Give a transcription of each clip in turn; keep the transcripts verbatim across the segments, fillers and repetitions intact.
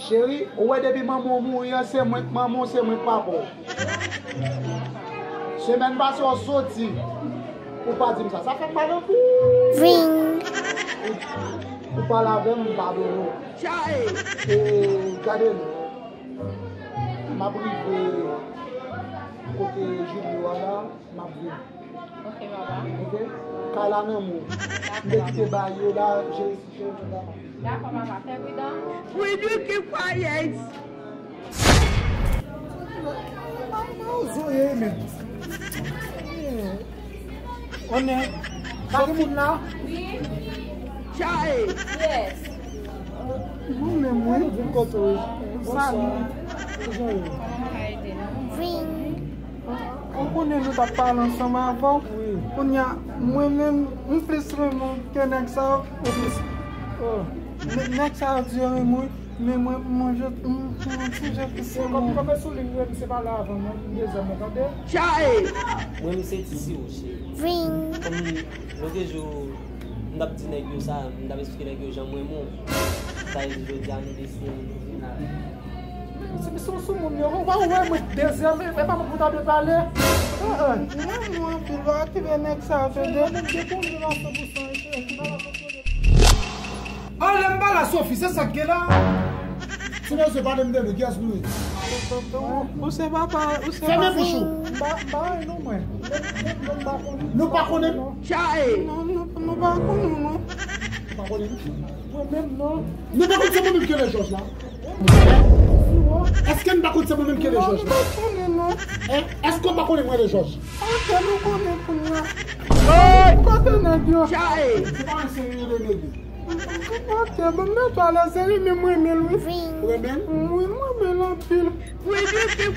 Cheri, ou wè depi manman w mouri an, se mwen k manman w, se mwen k papa w. Semèn pase w soti, ou pa di m sa. Sa fè m mal anpil. Ou, ou pale avè m, m padone w. E, gade m. M ap rive kote Julio a la, m ap vin. Ok, papa. Ok? Kay la nan men w. M te kite bay yo la, jere, jere bagay. Dakò, papa. Fè pridan. We do keep quiet. Zoye, men. Onè, pa gen moun la? Wi. Chae. Yes. Mwen menm, wi. Vin kote w. Salut. Kijan w ye? Vin. Ou konnen nou t ap pale ansanm avè w. Wi. Kounye a, mwen menm, m plis renmen ke nèg sa yo. Ou plis. Oh. Nè-, nèg sa yo di yo renmen w, wi. Men mwen, mwen, je, m, m, m, je te se mwen. Kanpe, kanpe sou liy, wi, misye pale avè mwen, m bezwen mwen, tande. Chae! Mwen, m se ti siwo, cheri. Vin. Kòm lòt jou, m t ap di nèg yo sa, m t ap eksplike nèg yo jan mwen renmen w. Sa vle di, jodi a, nou deside, nou vin la. Misye, misye, sou moun yo, ou pa wè mwen dezève, e pa mwen pou ta dwe pale. Ah, ah. Mwen, mwen, anpil, pa kite nèg sa yo, tande. Mwen, mwen, dekonn, mwen, san pou san, cheri. Oh, lè m pale a Sophie, se sa k gen la. Si nou se pale m de nou, kiyès nou ye? Ou se papa, ou se papa. Fèmen bouch ou. M pa, m pa wè non mwen. Nou pa konnen? Chae. Non, nou, nou pa konnen non. Nou pa konnen? Mwen menm non. Nou pa konn se mwen menm ki rele Jòj la? Èske n pa konn se mwen menm ki rele Jòj la? Non, nou pa konnen non. Èske w pa konnen mwen rele Jòj? Ok, nou konnen kounye a. Kote nèg yo? Chae. Se pa yon seri de nèg. Ok, bon, mèt ale, se li menm mwen renmen l, wi. Ou renmen l? Wi, mwen renmen l anpil. Wi, wi, wi, wi.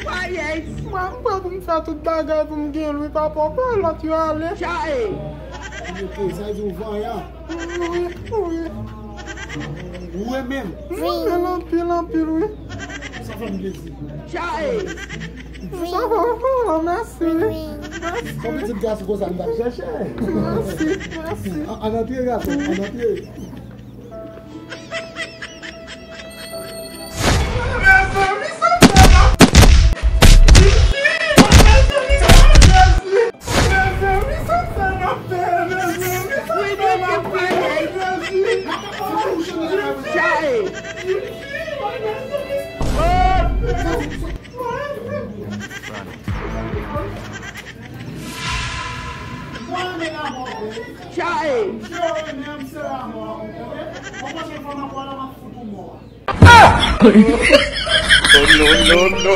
Mwen, mwen pou m fè tout bagay pou m gen l, wi, papa, ou pa lòt yo ale. Chae. Ok, sa vle di ou vanyan. Wi, wi. Ou renmen l? Mwen renmen l anpil, anpil, wi. Sa fè m plezi. Chae. Sa va, sa va, mèsi. Mèsi. Yon pitit gason konsa m t ap chèche. Mèsi, mèsi. An, ann antre, gason, ann antre. Mezanmi, sa fè la. Mezanmi, sa fè la. Chae. Chae. Oh, no, no, no.